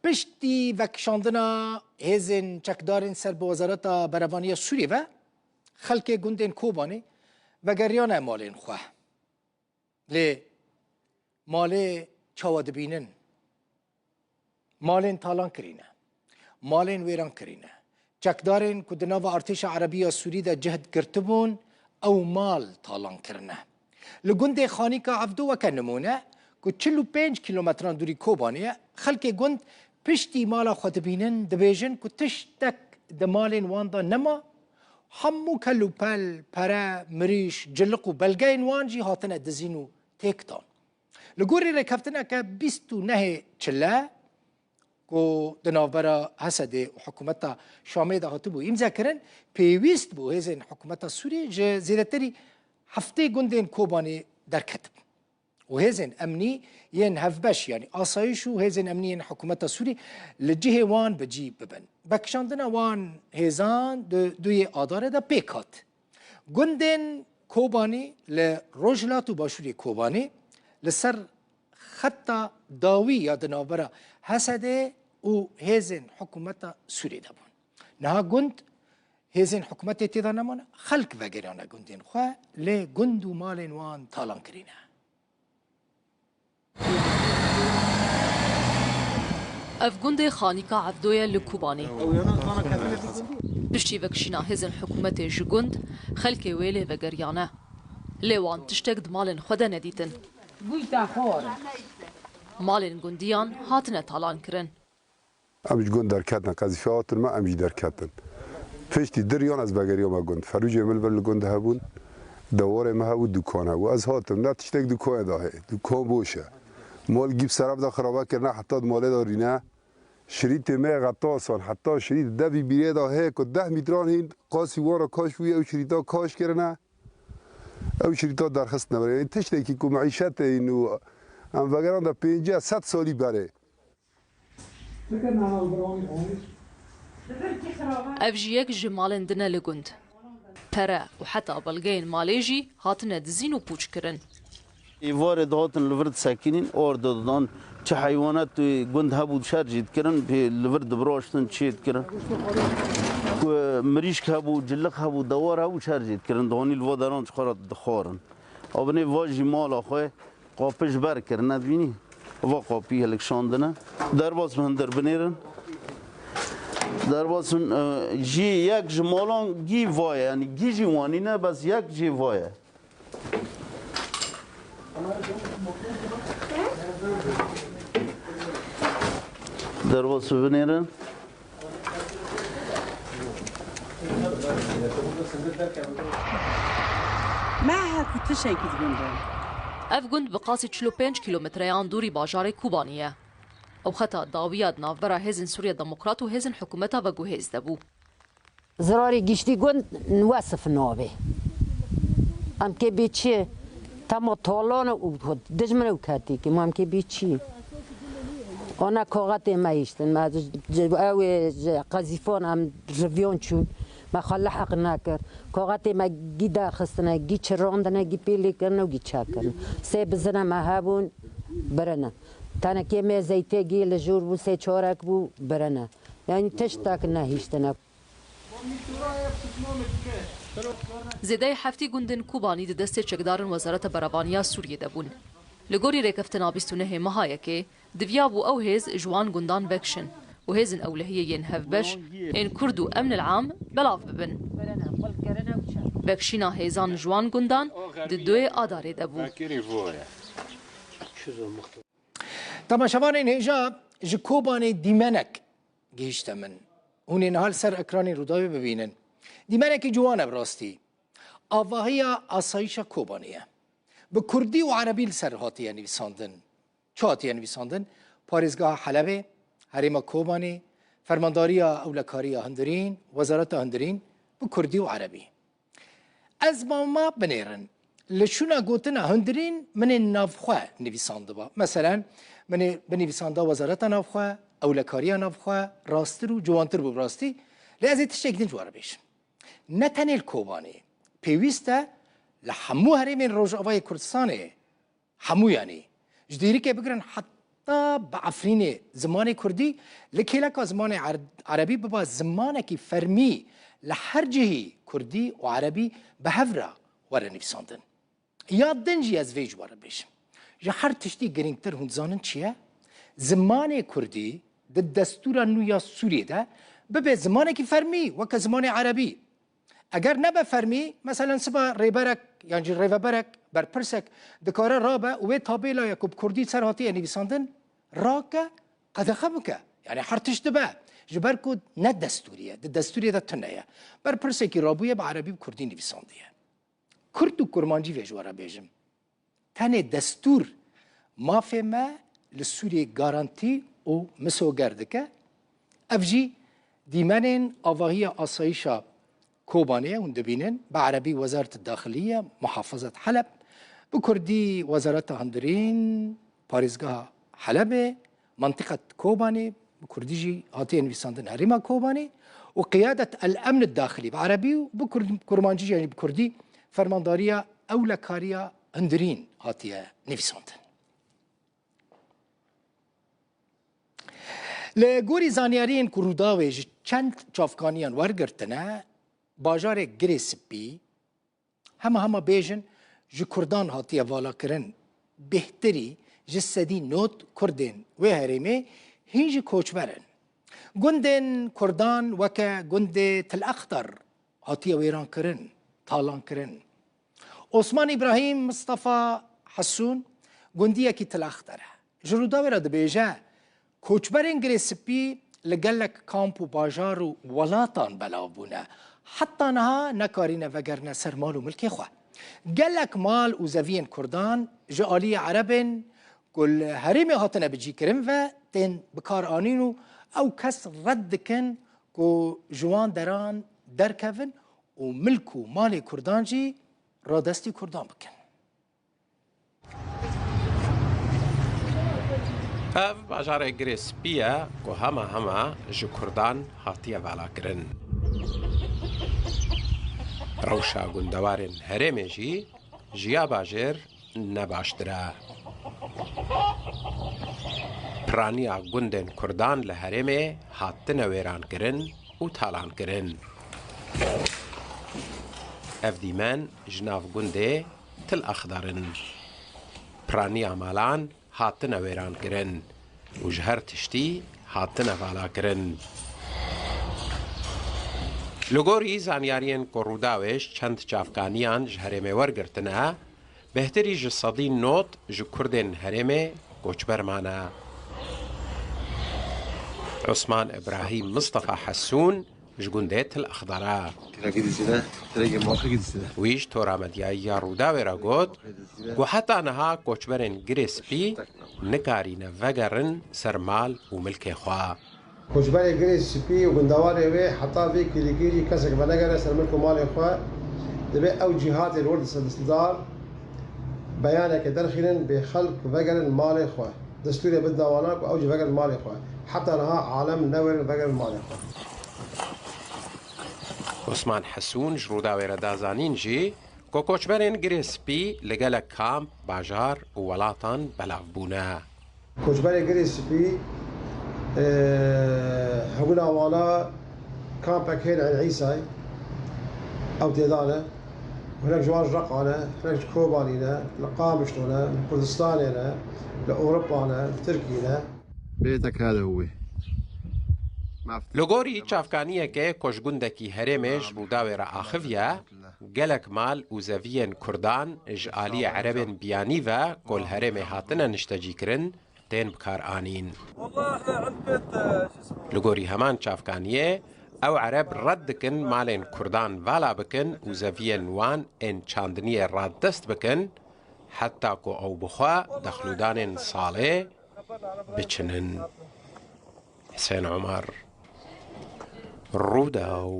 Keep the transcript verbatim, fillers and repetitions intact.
Piştî vekişandina hêzên çekdarên ser bi Wezareta Berevaniya Sûriyê ve, xelkê gundên Kobanê vegeriyane malên xwe. Lê malê çawa dibînin? Malên talan kirîne. Malên wêran kirîne. Çekdarên ku di nava artêşa Erebî ya Sûrî de cihd girtibûn, ew mal talan kirine. Li gundê Xanîka Evdo weke nimûne, ku çil û pênc kîlometran dûrî Kobanê ye, xelkê gund piştî mala xwe dibînin, dibêjin ku tiştek di malên wan de nema, hemû kel û pel, pere, mirîş, ciliq û belgeyên wan jî hatine dizîn û têkdan. Li gorî rêkeftineke bîst û nehê çile ku di navbera Hesedê û hikûmeta Şamê de hatibû îmzekirin, pêwîst bû hêzên hikûmeta Sûriyê ji zêdetirî heftê gundên Kobanê derketibin û hêzên emnî yên hevbeş, yanî asayîş û hêzên emnî yên hikûmeta Sûrî li cihê wan bi cî bibin. Vekişandina wan hêzan di duyê Adarê de pêk hat. Gundên Kobanî li rojhilat û başûrê Kobanî li ser xeta dawî ya di navbera Hesedê û hêzên hikûmeta Sûriyê de bûn. Niha gund hêzên hikûmetê tê de nemane, xelk vegeriyane gundên xwe, lê gund û malên wan talan kirîne. Ev gundê Xanîka Evdo ye li Kobanê. Piştî vekişîna hêzên hikûmetê ji gund, xelkê wê lê vegeriyane. Lê wan tiştek di malên xwe de nedîtin. Malên gundiyan hatine talan kirin. Em ji gund derketin, qezîfe hatin me, em jî derketin. Piştî diriyan ez vegeriyame gund. Ferûcê min li vir li gund hebûn, dewarê me hebû, dûkan hebû. Ez hatim, ne tiştek dûkanê de heye. Dûkan boş e. Mal gî bi sera de xirabe kirine, heta di malê de rîne. Şirîtê me Xetasan, heta şirît devî bîrê de heye ku deh mîtran hîn qasî wan re kaş bûye, ew şirîta kaş kirine. Ew şirîta derxistine vir. Yanî tiştekî ku meîşetê hîn û em vegeran de pêncî sed salî berê. Ev jî yek ji malên din e li gund. Pere û heta belgeyên malê jî hatine dizîn û pûç kirin. Êvarê dihatin li vir disekinîn, arde didan, çi heywanat û gund hebû şer jî dikirin, pê li vir dibiraştin, çê dikirin. Ku mirîşk hebû, cilik hebû, dewar hebû, şer jî dikirin. Dihanî li va deran ji xwe re dixwarin. A binê va jî mala xwe qapij ber kirine, dibînî? Va qapî hilik şandine. Derbas bi hundir binêrin. Derbas bin, e, jî yek ji malan gî va ye, yanî gî jî wanî ne, bes yek jî va ye. Derbas bi binêrin. Me her ku tiştekî di gund de. Ev gund bi qasî çil û pênc kîlometreyan dûrî bajarê Kobanî ye. Ew xeta dawî ya di navbera Hêzên Sûriya Demokrat û hêzên hikûmeta veguhêz de bû. Zirarê giştî gund Wesif navê. Em kê bê çi? Tema talane û dijmin ew ketî ki, ma em kê bê çi? Ana kaxetê me hiştin, me ji, ji, ew ê ji qezîfan em riviyan çûn, me xwe liheq nekir. Kaxetê me gî derxistine, gî çirandine, gî pêlê kirine û gî çek kirine. Sê bizine me hebûn, birine. Tenekê me zeytê gî li jûr bû, sê çarek bû, birine. Yanî tiştek nehiştine. Zêdeyê heftî gundên Kobanî di destê çekdarên Wezareta Berevaniya Sûriyê de bûn. Li gorî rêkeftina bîst û nehê meha yekê, diviyabû ew hêz ji wan gundan vekişin û hêzên ewlehiyê yên hevbeş, ên Kurd û emn el-am belav bibin. Vekişîna hêzan ji wan gundan di duyê Adarê de bû. Temaşevanên hêja ji Kobanê dîmenek gihîşte min. Hûn ê niha li ser ekranên Rûdawê bibînin. Dîmenekî ciwan e bi rastî. Avahiya asayîşa Kobanê ye. Bi kurdî û erebî li ser hatiye nivîsandin. Çi hatiye nivîsandin? Parêzgeha Helebê, Herêma Kobanê, Fermandariya Ewlekariya Hundirîn, Wezareta Hundirîn, bi kurdî û erebî. Ez mama binêrin. Li şûna gotina hundirîn min ê navxwe nivîsandiba. Meselen, min ê binivîsanda Wezareta Navxwe, Ewlekariya Navxwe, rastir û ciwantir bû bi rastî. Lê ez ê tiştek din ji we re bêjim. Ne tenê li Kobanê, pêwîst e li hemû herêmên Rojavayê Kurdistanê, hemûyanî, ji Dêrikê bigirin het-, Ta bi Efrînê zimanê kurdî li kêleka zimanê er-, erebî biba zimanekî fermî, li her cihî kurdî û erebî bi hev re were nivîsandin. Ya din jî ez vê ji we re bêjim. Ji her tiştî girîngtir hûn dizanin çi ye? Zimanê kurdî di destûra nû ya Sûriyê de bibe zimanekî fermî weke zimanê erebî. Eger nebe fermî, meselen siba rêberek yan jî rêveberek, berpirsek dikare rabe û wê tabêlaya ku bi kurdî ser hatiye nivîsandin rake, qedexe bike. Yani her tişt dibe. Ji ber ku ne destûrî ye, di destûrê de tune ye. Berpirsekî rabûye bi erebî û kurdî nivîsandiye. Kurd û kurmancî vê ji we re bêjim. Tenê destûr mafê me li Sûriyê garantî û misoger dike. Ev jî dîmenên avahiya asayîşa Kobanê ye, hûn dibînin, bi erebî Wezaret Daxiliye, Muhafazet Heleb, bi kurdî Wezareta Hundirîn, Parêzgeha Helebê, Mentiqet Kobanê, bi kurdî jî hatiye nivîsandin Herêma Kobanê û Qiyadet el Emn Daxilî bi erebî û bi kurd-, kurmancî jî, yanî bi kurdî Fermandariya Ewlekariya Hundirîn hatiye nivîsandin. Li gorî zanyariyên ku Rûdawê ji çend çavkaniyan wergirtine, bajarê Girê Spî, hema hema bêjin ji Kurdan hatiye valakirin, bêhtirî ji sedî nod Kurdên wê herêmê hîn jî koçber in. Gundên Kurdan weke gundê Til Exdar hatiye wêrankirin, talankirin. Osman Îbrahîm Mistefa Hesûn gundiyekî Til Exdar e. Ji Rûdawê re dibêje, koçberên Girê Spî li gelek kamp û bajar û welatan belav bûne. Heta niha nekarîne vegerine ser mal û milkê xwe. Gelek mal û zeviyên Kurdan ji aliyê Erebên ku li herêmê hatine bicîkirin ve tên bikaranîn û ew kes red dikin ku ji wan deran derkevin û milk û malê Kurdan jî radestî Kurdan bikin. Ev bajarê Girê Spî ye ku hema hema ji Kurdan hatiye valakirin. Rewşa gundewarên herêmê jî ji ya bajêr ne baştir e. Piraniya gundên Kurdan li herêmê hatine wêrankirin û talankirin. Ev dîmen ji nav gundê Til Exdar in. Piraniya malan hatine wêrankirin û ji her tiştî hatine valakirin. Li gorî zanyariyên ku Rûdawê ji çend çavkaniyan ji herêmê wergirtine, bêhtirî ji sedî nod ji Kurdên herêmê koçber mane. Osman Îbrahîm Mistefa Hesûn ji gundê Til Exdar e. Trekî dizîne, trekî moxikî dizîne. Wî ji tora medyayî ya Rûdawê re got ku heta niha koçberên Girê Spî nikarîne vegerin ser mal û milkê xwe. Koçberê Girê Spî û gundewarê wê heta vê kêlîkê jî kesek venegere ser milk û malê xwe, divê ew cîhatê li wir desthilatdar beyaneke derxînin bê xelk vegerin malê xwe. Destûrê bidin wana ku ew jî vegerin malê xwe. Heta niha alem newêrin vegerin malê xwe. Osman Hesûn ji Rûdawê re da zanîn jî ku koçberên Girê Spî li gelek kamp, bajar û welatan belav bûne. Koçberê Girê Spî, e, hebûna wana kampek hê li Îsayê, ew têda ne. Hinek ji wan ji Reqa ne, hinek ji Kobanî ne, li Qamişlo ne, li Kurdistanê ne, li Ewropa ne, li Tirkî ne. Bê te kare wê. Maf. Li gorî çavkaniyeke ku ji gundekî herêmê ji Rûdawê re axiviye, gelek mal û zeviyên Kurdan ji aliyê Erebên biyanî ve ku li herêmê hatine niştecîkirin, tên bikaranîn. Li gorî heman çavkaniyê, ew Ereb red dikin malên Kurdan vala bikin û zeviyên wan ên çandiniyê radest bikin, heta ku ew bi xwe dexlûdanên salê biçinin. Husên Omer, Rûdaw.